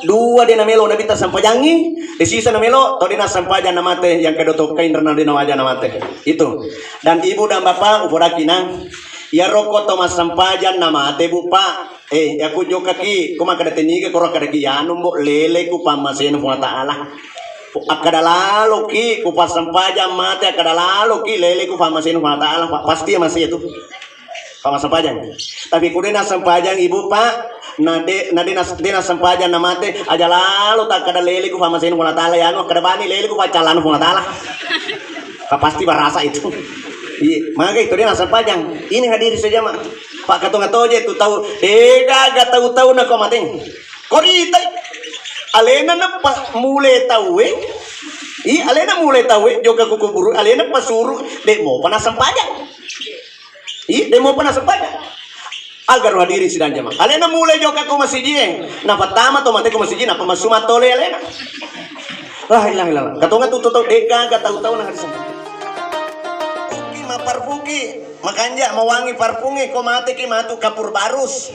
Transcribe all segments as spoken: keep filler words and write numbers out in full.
Dua de namelo Nabitta sempajangngi, de sisa namelo to de nassempajang namate, yang kedua to kainrana de nawaja namate. Itu. Dan ibu dan bapak, upodaki nang, iyaro ko to massempajang namate, Bu, Pak. Eh, yaku jokaki, ko makkada teniga, koro akkadaki, anu, Mbok, lele ku pammasena Puang Ta'ala. Akkada laloki ku passempajang mate, akkada laloki lele ku pammasena Puang Ta'ala, Pak. Pasti ya masih itu. Pammasempajang. Tapi ku de nassempajang ibu, Pak, na de, na de nas-, de nassempajang namate, aja lalo takkada lele ku pammasena Puang Ta'ala, ya anu, akkada bani lele ku paccallana Puang Ta'ala. Ka pasti barasa itu. Iya, maka itu de nassempajang. Ini hadiri sejama. Pak, katonga toje tu tau, de gaga tau-tau nako mateng. Ko ritai. Alena nappa mule tauwe. I, alena mule tauwe, jokka ku kuburu, alena pasuru, de mopa nassempajang. I, de mopa nassempajang. Agar hadiri sidang jamaah. Alena mule jokka ko masiji e. Napattama to mate ko masiji, napa massu mattole alena. La ilaha illallah. Katonga tu tau, de gaga tau-tau na hadis. Parfuki, maparfuki, makanja, mawangi parfungi, ko mate ki matu kapur barus.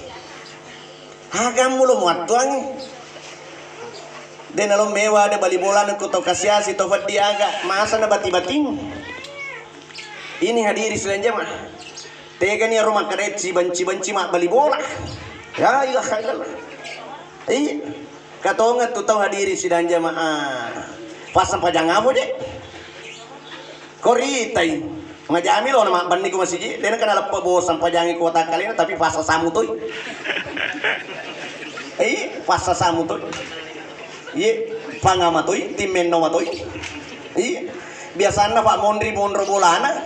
Agammu lo muattuangi. De nalo mewa, de bali bola, ko tau kasiasi, tau feddi aga, masa na bati-bating. Ini hadiri sidang jamaah. Tegani aro makkeda cibanci-banci mabbali bola. La ilaha illallah. Iya. Katonga tu tau hadiri sidang jamaah. Passempajang apa je? Ko ritai. Ngajami lo na mabbanni ku masiji, dena kana leppa bo sempajangi kuota kalena, tapi passa samu toi. Eh, passa samu toi. Iya, pangama toi, timmenno matoi. Iya. Biasanna Pak Mondri monro bolana.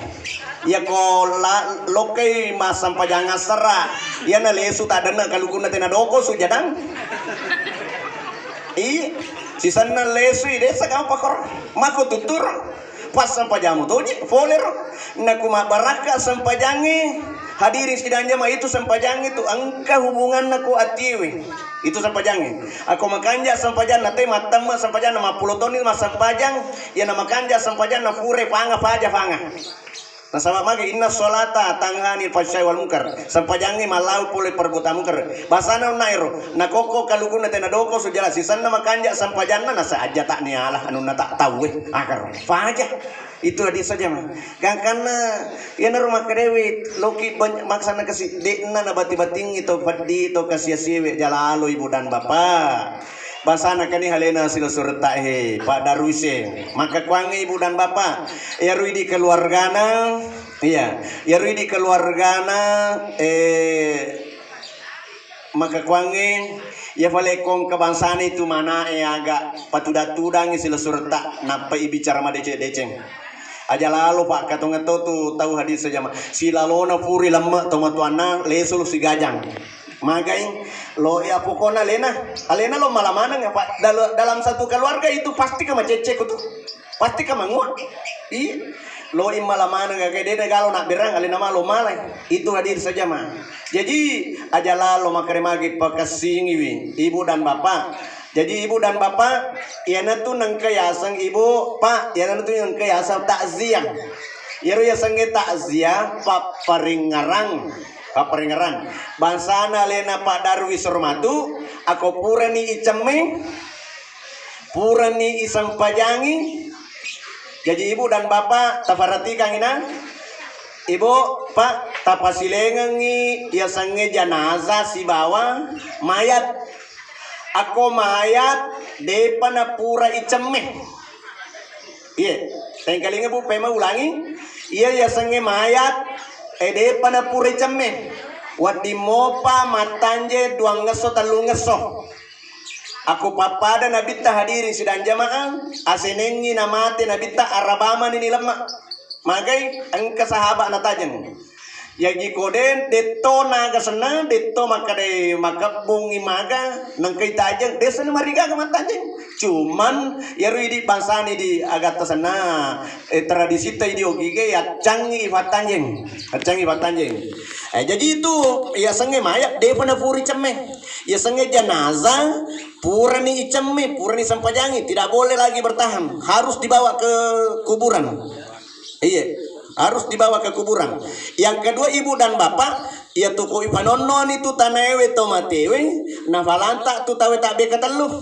Iya ko la, lokkai massempajang assara. Iya na lesu tadanna kalukunna tena doko sujadang. Iya. Sisanna lesui desa gampang koro. Mako tuturo. Pas sempajamu toji, folero. Naku mabbarakka sempajangi. Hadirin sidang jamaah, itu sempajangi tu engka hubunganna ko atiwi. Itu sempajangi. Ako makanja sempajanna te, mattemme sempajanna, mappulo tonni massempajang, iyana makanja sempajanna fure fanga, faja fanga. Nasaba magi inna sholata tanha anil fahsyai wal munkar. Sempajangi mallau pole perbuatan munkar. Basana unnaero, nakokko kalukunna tena doko sujala, sisanna makanja sempajanna, nasa aja tak niala anunna tak tauwe. Akar faja. Itu hadis saja mah. Gangkanna iyanaro makkedawi loki banyak maksana kasi de'na nabati-batingi to peddi to kasiasiwe jalalo ibu dan bapak. Basana kani halena sila surta he Pak Darwise. Maka kuangi ibu dan bapak. Yarui di keluargana. Iya, yarui di keluargana eh Maka kuangnge, iya fale kong kebangsana itu mana e aga patudang-tudangi sila surta nappa ibicara madeceng-deceng. Aja lalo pak katongetto tu tau hadis jama. Silalona furi lemme tomatuanna lesu lu sigajang. Magai lo ya pokona lena, alena lo malamaneng apa dalam satu keluarga itu pasti kemacecek tu. Pasti ka mangua. I lo immala maneng ga de galo na berang alena malo malai. Itu hadir saja ma. Jadi aja lalo makare magi pakassingiwi ibu dan bapak. Jadi ibu dan bapak, iyanatu nengka yaseng ibu, pak, iyanatu nengka yaseng takziah. Iyaro yasengnge takziah, papparingngerang. Papparingngerang. Bangsana alena Pak Darwis Romatu, ako purani icemme, purani isempajangi. Jadi ibu dan bapak, taperhatikan inang. Ibu, pak, tapasilengengi yasengnge janaza sibawa mayat. Ako mayat depa napura icemme. Iye, tengkalinga bu, pema ulangi. Iya yasengnge mayat, eh, depa napura icemme. Wedding mopa mattanje duangngesso tellungngesso. Ako pappada nabitta hadirin sidang jamaah, asenengngi namate nabitta arabamani ni lemma. Magai engka sahabat natajeng. Yagi ko de, detto naga senna, detto makkadai makebbungngi maga, nengkai tajeng, de senna marigaga mattajeng. Cuman, yaru idi bangsani di agatta senna, eh, tradisitta idi ogige, yaccangi ifattanjeng. Yaccangi ifattanjeng. Eh, jadi itu, yasengnge mayat, depa napuri cemme. Yasengnge janaza, purani icemme, purani sempajangi, tidak boleh lagi bertahan. Harus dibawa ke kuburan. Iya, harus dibawa ke kuburan. Yang kedua, ibu dan bapak, Iya tu ko ipanonnoni tu tanaewe to matewe, nafalanta tu tawe tabbe katellu.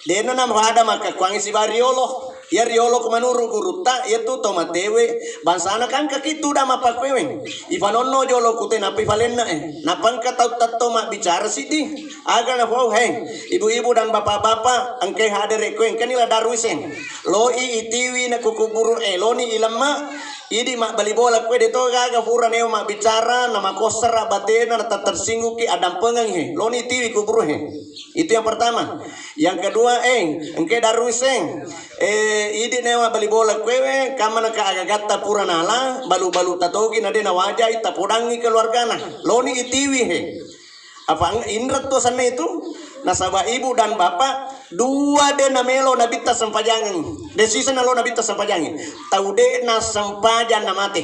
Dena nafada makkakkuangi sibawa riolo. Iya riolo ko manuru gurutta, iya tu to matewe, bangsana kan kaki tu da mappakkuewe. Ipanonno jolo kute nappi falenna e. Nappa engka tau tatto mabbicara siddi. Aga nafau he. Ibu-ibu dan bapak-bapak, engkai hadere kue, engkani la daru iseng. Loi itiwi na kukuburu e, loni ilemma, idi mabbali bola kue de to gaga pura neo mabbicara, na makossara batena, na tatersingguki, adampengeng he. Loni itiwi kuburu he. Itu yang pertama. Yang kedua, eh, engke daru iseng. Eh, idi neo mabbali bola kue we, kamana ka agagatta pura nala, balu-balu tatogi na de nawajai, tapodangi keluargana. Loni itiwi he. Apa eng-, inreng tu asenna itu? Nasaba ibu dan bapak dua de namelo nabitta sempajangeng. De sisa nalo nabitta sempajangi. Tau de nasempajang namate.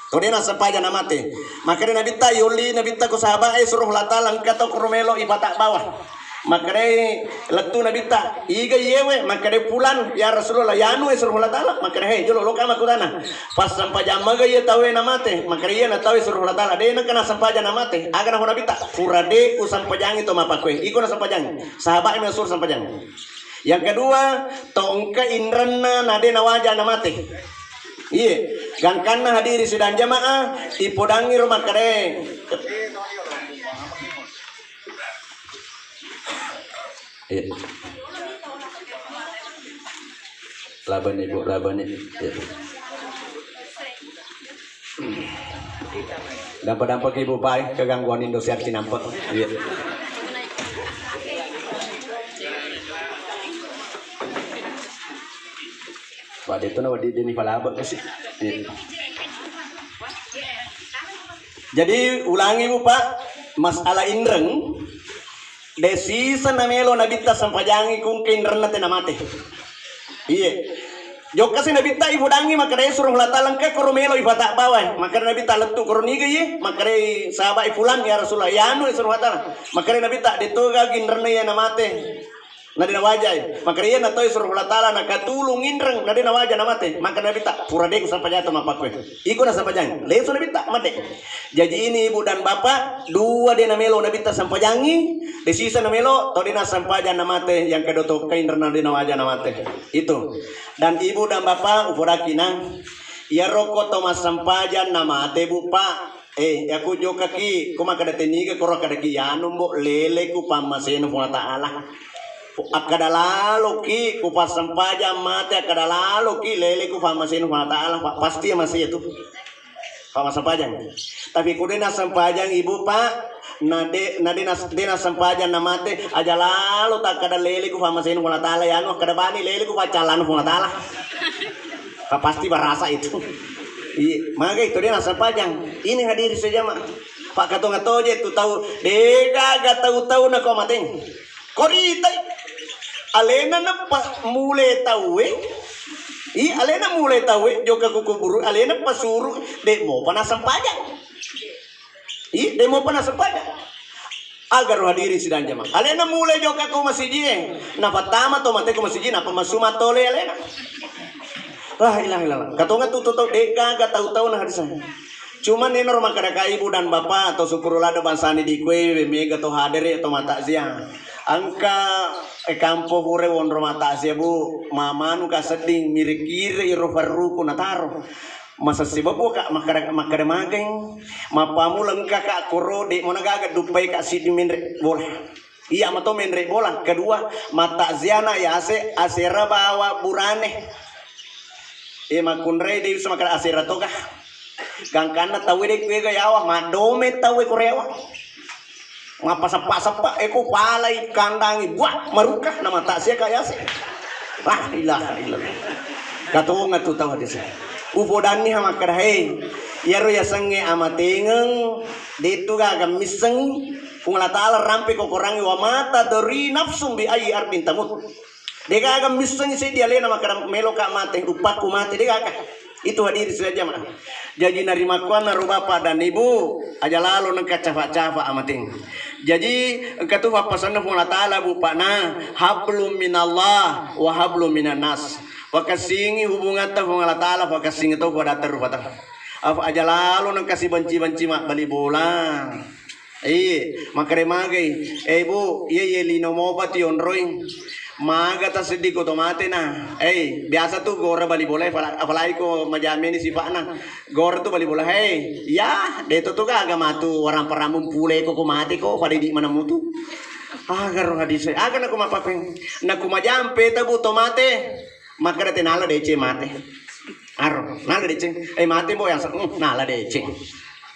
Tau de nasempajang namate. Makkedai nabitta, yolli nabitta ku sahabat e, suro Allah Ta'ala engka tau kuro melo ipata bawa. Makkedai lettu nabitta, iga yewe? Makkedai pulan, ya Rasulullah, yanu e suro Allah Ta'ala. Makkedai he, jolo loka makutana. Pas sempajang maga iya tauwe namate, makkeda iyana tauwe suruh Allah Ta'ala, de nengka nasempajang namate. Aga nafo nabitta, pura de usempajangi to mappakkoe. Iko nasempajangi. Sahabat mi suruh sempajang. Yang kedua, to engka inrenna na de nawaja namate. Iye, gangkanna hadiri sidang jamaah, ipodangi ro makkeda. Iya. Labani, Bu, labani. Iya. Dampa-dampa ke Ibu Pai, kegangguan Indosiar cinampe. Iya. Pada itu na wadi dini palaba kasi. Iya. Jadi ulangi, Bu, Pak, masalah inreng. De sisa namelo nabitta sempajangi kungke inrenna tena mate. Iye. Jokka si nabitta ipodangi makkeda suruh Allah Ta'ala engka koro melo ipata bawai. Makkeda nabitta lettu koro niga iye? Makkeda sahabat ipulang ya Rasulullah. Ya anu suruh Allah Ta'ala. Makkeda nabitta de to gagi inrenna iya namate. Na de nawajai. Makkeda iya na toi suruh Allah Ta'ala nakatulung inreng na de nawaja namate. Makkeda nabitta pura de ku sampajato mappakkoe. Iko na sampajang. Lesu nabitta mate. Jaji ini ibu dan bapak, dua de namelo nabitta sempajangi, de sisa namelo, tau de nasempaja namate, yang kedua to kainreng na de nawaja namate. Itu. Dan ibu dan bapak, upodaki nang, iyaro ko to massempajang namate, Bu, Pak. Eh, yaku jokaki, ko makkeda teniga koro akkadaki yanu, Mbok, lele ku pammasena Puang Ta'ala. Akkada laloki ku passempajang mate, akkada laloki lele ku pammasena Puang Ta'ala, pa-, pasti mase tu. Pammasempajang. Tapi ku de nassempajang ibu, Pak, na de, na de nas-, de nassempajang na mate, aja lalo takkada lele ku pammasena Puang Ta'ala, yanu akkada bani lele ku paccalana Puang Ta'ala. Pa-, pasti barasa itu. Iya, maga itu de nassempajang. Ini hadiri sejama. Pak Katonga toje tu tau, de gaga tau-tau na ko mateng. Ko ritai. Alena nappa mule tauwe. I alena mule tauwe, jokka ku kuburu, alena pasuru, de mopa nassempajang. I de mopa nassempajang. Agar hadiri sidang jamaah. Alena mule jokka ku masiji e. Napattama to mate ku masiji, napa masuma tole alena. La ilaha illallah. Katonga tu tau de gaga tau-tau na hadisa. Cuman enaro makkadaka ibu dan bapak, to sukkuru ladde bangsani di kue, mega to hadere to matakziah. Engka, eh, kampo pura wonro matakziah, Bu, mamanu ka sedding, mirikire iro farruku nataro. Masessi bebo ka makkada, makkada mageng, mappamula engka ka koro de mona gaga duppai ka siddi menre bola. Iya mato menre bola. Kedua, matakziah na yase asera bawa burane. E, makkunrai de bisa makkada asera toga. Gangkanna tauwe de kuega yawa, madome tauwe korewa. Mappaseppa-seppa, eko palai kandangi, buah, maruka, na matakziah ka yase. La ilaha illallah. Katonga tu tau hadise. Upodanni ha makkada, hei, iyaro yasengnge amatengeng, detu gaga missengi, Puang Allah Ta'ala rampe kokorangi, wa ma tadri nafsun bi ayyi ardin tamut. Degaga missengi seddi alena makkada meloka mate, upakku mate, degaga. Itu hadiri sudah jamaah. Jaji narimakkuanna ro bapak dan ibu, aja lalo nengka cafa-cafa amateng. Jaji engka tu pappasenna Puang Allah Ta'ala, Bu, Pak, na, hablum minallah wa hablum minan nas. Pakassingi hubungatta Puang Allah Ta'ala, pakassingi to padatta rupata. Apa aja lalo nengka sibenci-benci mabbali bola. Iye, makkeda magai, eh, Bu, iya, iya, lino mopa tionroi. Maga taseddiko to mate na. Eh, biasa tu gora bali bola, apala-, apalagi ko majameni sifa'na. Gora tu bali bola, hei, ya, de to tu gaga matu warang paramung pule ko, ko mate ko, pada di mana mutu. Aga ro hadis, aga naku mapakeng, naku majampe tabu to mate. Makkeda te nala deceng mate. Aro, nala deceng. Eh, mate, Bo, yasa. Hmm, nala deceng.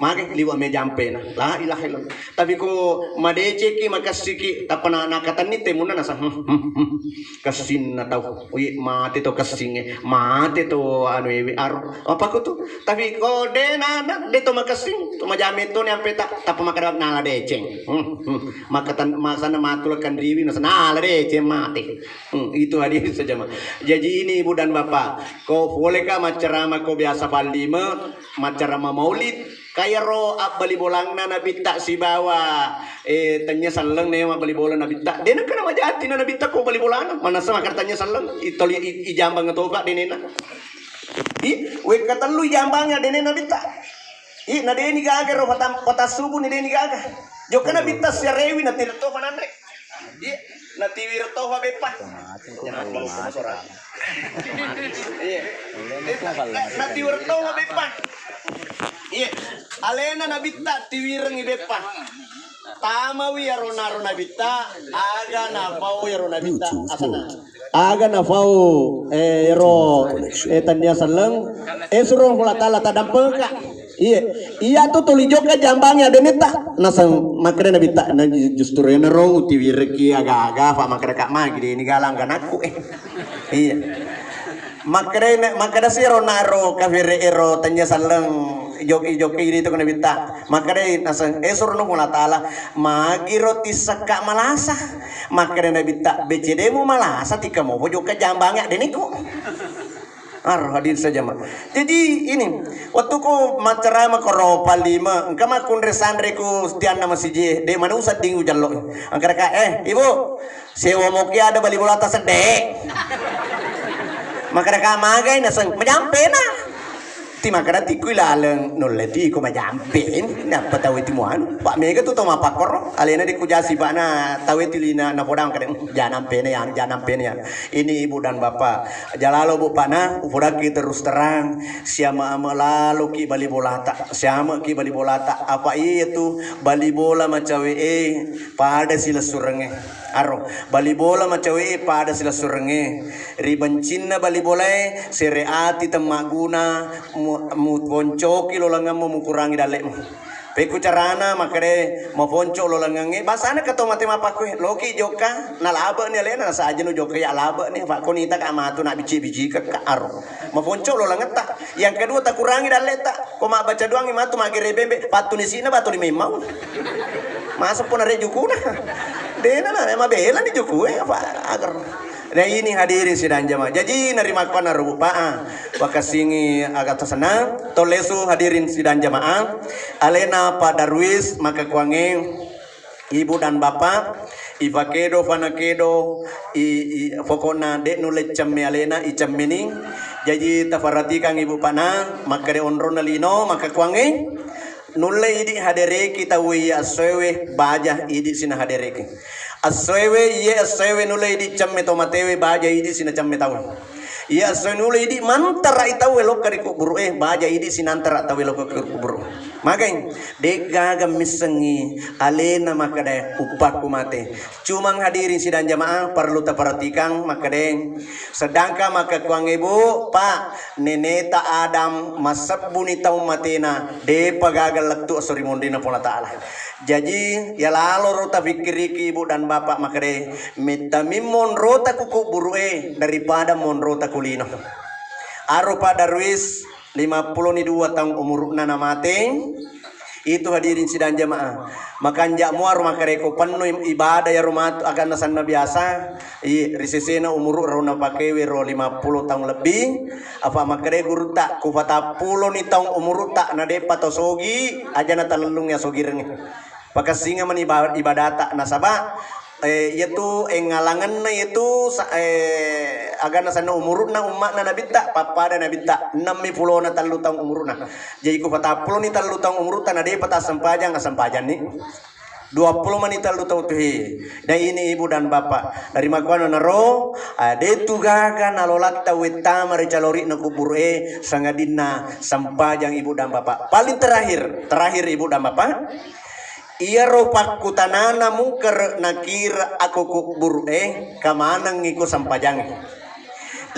Mage liwa me jampena. La ilaha illallah. Tapi ko madeceki, makessiki, tappa na, nakatenni temunna nasa. Hmm, hmm, hmm, hmm. Kessinna tau. Wi, mate to kessinge. Mate to anu ewe. Aro. Apa ko tu? Tapi ko de na, na, de to makessing, to majame to ni ampeta, tappa makkeda nala deceng. Hmm, hmm. Makatan, masana matula kanriwi, nasa nala deceng mate. Hmm, itu hadirin sejamaah. Jaji ini Ibu dan Bapak, ko poleka maccarama ko biasa pallima, maccarama maulid, kayaro abbali bolangna Nabitta sibawa, eh, tennia selleng ne mabbali bola Nabitta. Dena kena majatina Nabitta ko bali bolana, manassa makkeda tennia selleng, itoli i-, ijambang toka denena. I, wekka tellu ijambang ya denena Nabitta. I, na deni gaga ro patam-, patassubu ni deni gaga. Jokka Nabitta siarewi na tiro to pananre. Iya, natiwir toha beppa. Iya. Natiwir toha beppa. Iya. Alena Nabitta tiwirengngi beppa. Tamawi aro naro Nabitta, aga napau aro Nabitta asana. Aga napau, eh, ero, eh, tennia selleng, eh, suro Allah Ta'ala tadampengka. Iye, iya tu tuli jokka jambangi adenetta. Naseng makkeda Nabitta, na justru enaro utiwireki aga-aga, fa makkeda ka magi deni galang ganakku, eh. Iya. Makkeda, makkeda siro naro kafire ero tennia selleng, jok-, jokka idi tu Nabitta. Makkeda naseng, eh, suro Allah Ta'ala, magi ro tissekka malasa. Makkeda Nabitta, becedemu malasa tika mopo jokka jambangi adenekku. Aro hadir saja, Mak. Jadi ini, waktu ku maccarama koro pallima, engka makkunre sanre ku tianna masiji, de mana usedding ujallo. Angkara ka, eh, Ibu, sewa moki ada bali bola tasedde. Makara ka magai naseng, majampena. Ti makara tiku ilaleng, nulle ti iko majampe. Nappa tau itu muanu. Pak mega tu tau mapakkoro, alena dikujasi bana tau itu lina napodang kadang, "Hmm, jangan pene ya, jangan pene ya." Ini Ibu dan Bapak, jalalo Bu Pana, upodaki terus terang, siama-ama laloki bali bolata, siamaki bali bolata, apa iya tu bali bola macawe e, pada silessurengnge. Aro, bali bola macawe e, pada silessurengnge. Ribencinna bali bola e, sere ati temmagguna, mu-, muponcoki lolangemmu, mukurangi dalle'mu. Pekku carana makkeda maponco lolangengnge, basana keto mate mapakkue, loki jokka, nalabe'ni alena, nasa aja nu jokka ya labe'ni, fa ko nita ka matu na bici-bici ke ka aro. Maponco lolangetta. Yang kedua takurangi dalleta, ko mabbaca doangngi matu maggere bembe, pattu nisina batu di memau. Masa pun are jukuna. Dena na mabela ni jukue apa agar. Nah, ini hadirin sidang jamaah. Jadi, narimakkuanna rubu pa'a. Pakassingi aga tasenna, tollesu hadirin sidang jamaah. Alena Pak Darwis, makkakuangnge ibu dan bapak, ifakedo, fanakedo, i, i, pokokna de nulle cemme alena, icemmeni. Jaji, taperhatikan ibu pana, makkade onronna lino, makkakuangnge. Nulle idi hadereki tauwe iya essoewe, baja idi sinahadereki. Essoewe, iye essoewe nulle idi cemme to matewe, baja idi sinacemme tauwe. Iye essoe nulle idi mantara i tauwe lokka ri kuburu e, baja idi sinantara tauwe lokka ri kuburu. Magai, de'gaga missengngi alena makkeda uppaku mate. Cumang hadirin sidang jamaah perlu taperhatikan makkeda. Sedangkan makkakuangnge, Bu, Pak, neneta Adam massebbuni taung matena, depa gaga lettu esso ri monrinna Puang Allah Ta'ala. Jaji, iya laloro tapikkiriki, Ibu dan Bapak, makkeda, metta mimmo onrota ku kuburu e daripada monrota ku lino. Aro Pak Darwis, lima puluh ni dua taung umuru'na namate. Itu hadirin sidang jamaah. Makanja muaro makkeda ko penno im-, ibadah yaro matu aganna sanna biasa. I, ri sesena umuru ro napakewe ro lima puluh taung lebbi. Apa makkeda gurutta, ku patappulo ni taung umurutta na depa to sogi, aja na talellung ya sogireng. Pakassinga mani iba-, ibadata nasaba Eh, iyatu, eh, ngalangenna iyatu sa-, eh, agana sanna umuru'na umma'na Nabitta, pappada Nabitta, ennemmi pulona tellu taung umuru'na. Jadi ku patappuloni tellu taung umuru'ta na de'pa tassempajang, assempajanni. Dua puluh mani tellu taung tuhi. Dan ini ibu dan bapak, dari makkuano naro, ah, de tu gaga nalola tau wettama ri calori'na kuburu e, sangadinna sempajang ibu dan bapak. Paling terakhir, terakhir ibu dan bapak, iyaro pakkutanana Mungkar Nakir ako kuburu e, kamanengngi ko sempajangnge.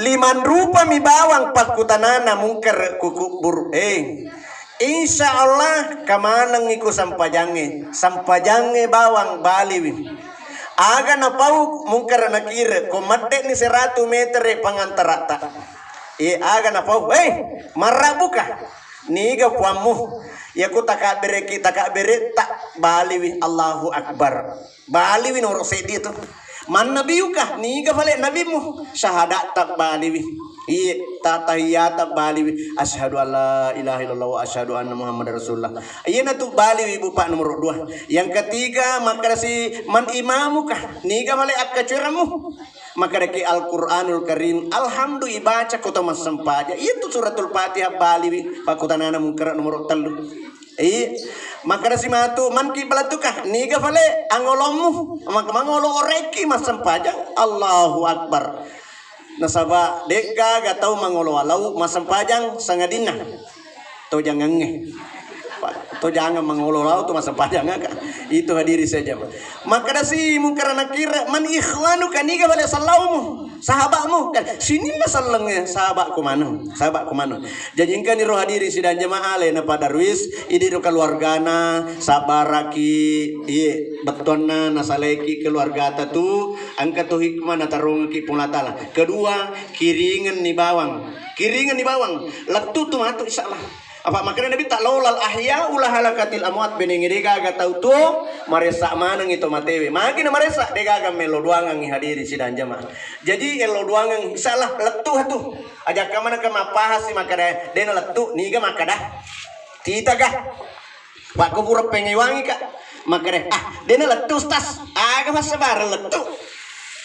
Liman rupami bawang pakkutanana Mungkar ku kuburu e. Insya Allah kamanengngi ku sempajangnge, sempajangnge bawang baliwi. Aga napau Mungkar Nakir, ko medde'ni seratu metere pangantaratta. Iye, aga napau, "Hei, marrabbuka? Niga puammu?" Iyaku takabbereki, takabberetta, baliwi, "Allahu Akbar." Baliwi nomoro seddi tu. "Man nabiyuka?" Niga fale nabimmu? Syahadatta baliwi. Iye, ta-, tahiyata baliwi. "Asyhadu alla ilaha illallah wa asyhadu anna Muhammadar Rasulullah." Iyana tu baliwi bupa nomoro dua. Yang ketiga, makkedasi, "Man imamuka?" Niga fale akkacuerammu? Makkedaki Al-Quranul Karim, alhamdu ibaca ko to massempaja. Itu suratul Fatihah baliwi, pakkutanana Mungkar nomoro tellu. Iya. Makkedasi matu, "Man kiblatuka?" Niga fale angolommu? Mak-, mangolo oreki massempajang. Allahu Akbar. Nasaba de'gaga tau mangolo alau massempajang sangadinna tojangengnge. Tojangeng mangolo lau tu massempajang aga. Itu hadiri saja. Makkedasi Mungkar Nakir, "Man ikhwanuka?" Niga fale sellaumu, sahaba'mu? Kan sininna sellengnge, sahaba'ku maneng, sahaba'ku maneng. Jaji engkani ro hadiri sidang jamaah, alena Pak Darwis, idi ro keluargana, sabbaraki, iye, bettuanna nasalaiki keluargata tu, engka tu hikmah natarongengki Puang Allah Taala. Kedua, kiringenni bawang. Kiringenni bawang. Lettu tu matu, insya Allah. Apa makkeda Nabitta, "Laulal ahya'u lahalakatil amwat." Benengnge degaga tau tuo, maressa manengngi to matewe. Magi na maressa, degaga mello doangengngi hadiri sidang jamaah. Jadi, ello doangeng, insya Allah, lettu tu. Ajakka manengka mappahasi makkeda, "Dena lettu," niga makkeda? Titaga? Pakko pura pengewangi ka. Makkeda, "Ah, dena lettu, Ustaz." Aga massabareng lettu?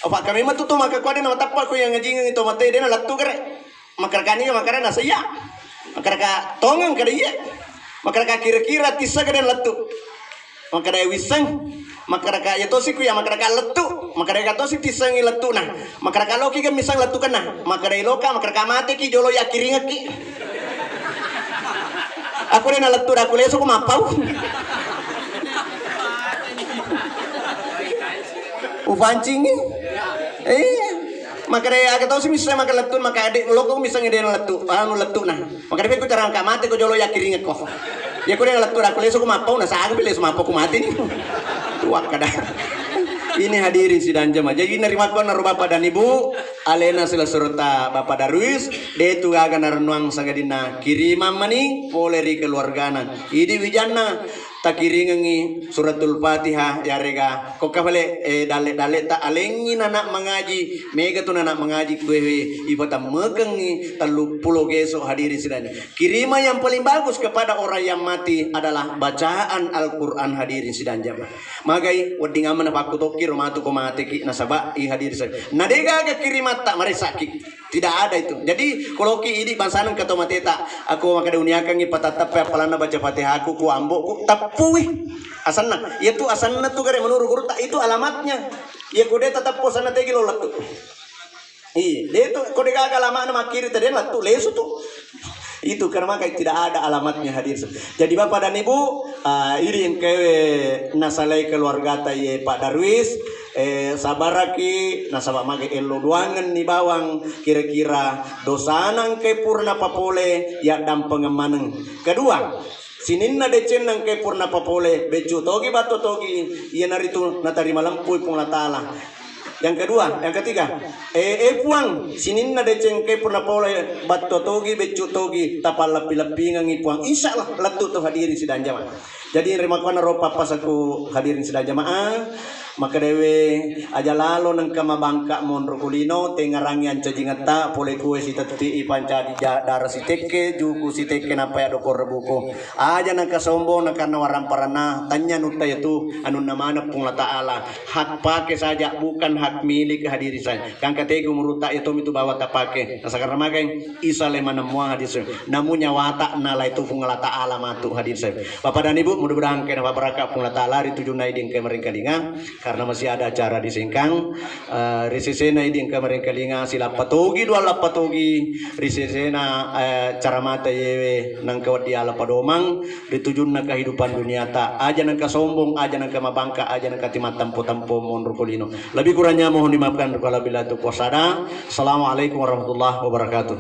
Apa kami matu tu makkeda, "Dena matappa ko yang ngajingeng to mate, dena lettu kere." Makkedakani, makkedana, "Seiya." Makkedaka, "Tongeng kada iya?" Makkedaka, "Kira-kira tisseng kada lettu?" Makkeda, "Wisseng." Makkedaka, "Iya tosi ku iya." Makkedaka, "Lettu." Makkedaka tosi, "Tissengi lettuna." Makkedaka, "Loki ga misseng lettukenna?" Makkeda, "Loka." Makkedaka, "Mateki jolo yakkiringekki." Aku dena lettu, aku lesu ku mappau. Upancingi. Iya. Makkeda aga tau si misseng makkeda lettu, makkeda de loko misseng de lettu, anu lettuna. Makkeda pekku carangka mate ko jolo yakkiringekko. Ya ko de lettu aku lesu ku mappau, na saga pile mappau ku mate ni. Tuak kada. Ini hadirin sidang jamaah. Jadi narimakko naro Bapak dan Ibu, alena sila serta Bapak Darwis, de tu gaga narennuang sangadinna kirimang mani pole ri keluargana. Idi wijanna takiringengngi suratul Fatihah, yarega kokka fale, eh, dalle-dalle ta alengngi nana mangaji, mega tu nana mangaji kuewe ipatammekengngi telluppulo geso hadirin sidang. Kirima yang paling bagus kepada orang yang mati adalah bacaan Al-Quran hadirin sidang jamaah. Magai wedding amma napakkutokki ro matu ko mateki nasaba i hadirin sidang. Na degaga kirimatta maresaki. Tidak ada itu. Jadi, koloki idi bangsana engka to mateta, aku makkeda uniakangngi patattappe appalanna baca Fatihahku ku ambo'ku, teppui asenna. Iyatu asenna tu gare menurut gurutta, itu alamatnya. Iya ko de tateppu asenna tegi lo lettu. Iya, de tu ko de gaga alamatna makkiri tadi lettu lesu tu. Itu karena maka tidak ada alamatnya hadir. Jadi Bapak dan Ibu, ah, idi engkae nasalai keluargata iye Pak Darwis, eh, sabaraki nasaba mage ello doangenni bawang kira-kira dosana engkae purna papole yaddampengeng maneng. Kedua, sininna decenna engkae purna papole beccu togi batto togi iyanaritu natarima lempui Puang Allah Taala. Yang kedua, yang ketiga, eh, eh, Puang, sininna deceng ke purna pole batto togi, beccu togi, tapalleppi-leppingengi Puang. Insya Allah, lettu tu hadirin sidang jamaah. Jadi, rimakkuanna ro pappasaku hadirin sidang jamaah. Makkedawe aja lalo nengka mabangka monro kulino, tengarangi ancajingetta, pole kue sitetti i pancaji ja-, dara sitekke, juku sitekke, nappa yado korre buko. Aja nengka sombong, nengka nawarang paranna, tanya nutta yatu, anunna maneng Puang Allah Ta'ala. Hak pake saja, bukan hak milik hadiri saya. Kangka tegu murutta yatu mitu bawa tapake. Nasakarna magai, isa le manemmuang hadiri saya. Namu nyawata nalai tu Puang Allah Ta'ala matu hadiri saya. Bapak dan Ibu, mudah-mudahan kena babaraka Puang Allah Ta'ala ri tujunna idi engka marengkalinga. Karena masih ada acara di Sengkang, eh, ri sesena idi engka marengkalinga, silappa togi, dua lappa togi, ri sesena, eh, caramata yewe nangka weddi ala padomang, ri tujunna kehidupan duniata. Aja nengka sombong, aja nengka mabangka, aja nengka timattampo-tampo monro kulino. Lebih kurangnya mohon dimaafkan. Kalau bila tu kuasada. Assalamualaikum warahmatullahi wabarakatuh.